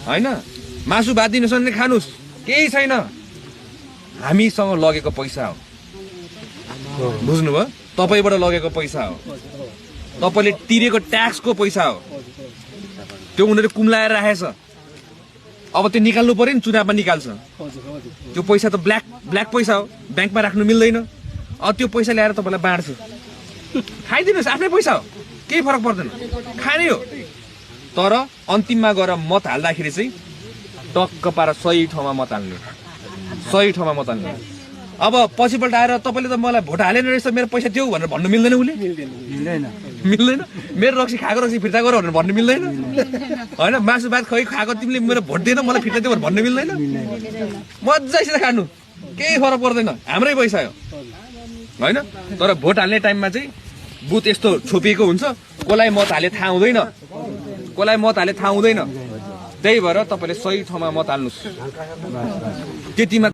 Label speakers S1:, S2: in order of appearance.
S1: होइन मासु भात दिनुहोस् भने खानुहोस् केही छैन हामीसँग लगेको पैसा हो बुझ्नुभयो तपाईबाट लगेको पैसा हो तपाईले तिरेको ट्याक्सको पैसा हो त्यो उनीहरूले कुम्लाएर राखेछ अब त्यो निकाल्नु पर्यो नि चुनावमा निकाल्छ त्यो पैसा त ब्ल्याक पैसा हो ब्याङ्कमा राख्नु मिल्दैन अब त्यो पैसा ल्याएर तपाईँलाई बाँड्छु खाइदिनुहोस् आफ्नै पैसा हो केही फरक पर्दैन खाने हो तर अन्तिममा गएर मत हाल्दाखेरि चाहिँ टक्क पारा सही ठाउँमा मत हाल्ने अब पछिपल्ट आएर तपाईँले त मलाई भोट हालेन रहेछ मेरो पैसा दिऊ भनेर भन्नु मिल्दैन उसले मिल्दैन मेरो रक्सी खाएको रक्सी फिर्ता गर भनेर भन्नु मिल्दैन होइन मासु भात खाएको तिमीले मेरो भोट दिएन मलाई फिर्ता दियो भनेर भन्नु मिल्दैन मजासित खानु केही फरक पर्दैन हाम्रै पैसा हो होइन तर भोट हाल्ने टाइममा चाहिँ बुथ यस्तो छोपिएको हुन्छ कसलाई मत हाले थाहा हुँदैन त्यही भएर तपाईँले सही ठाउँमा मत हाल्नुहोस् त्यतिमा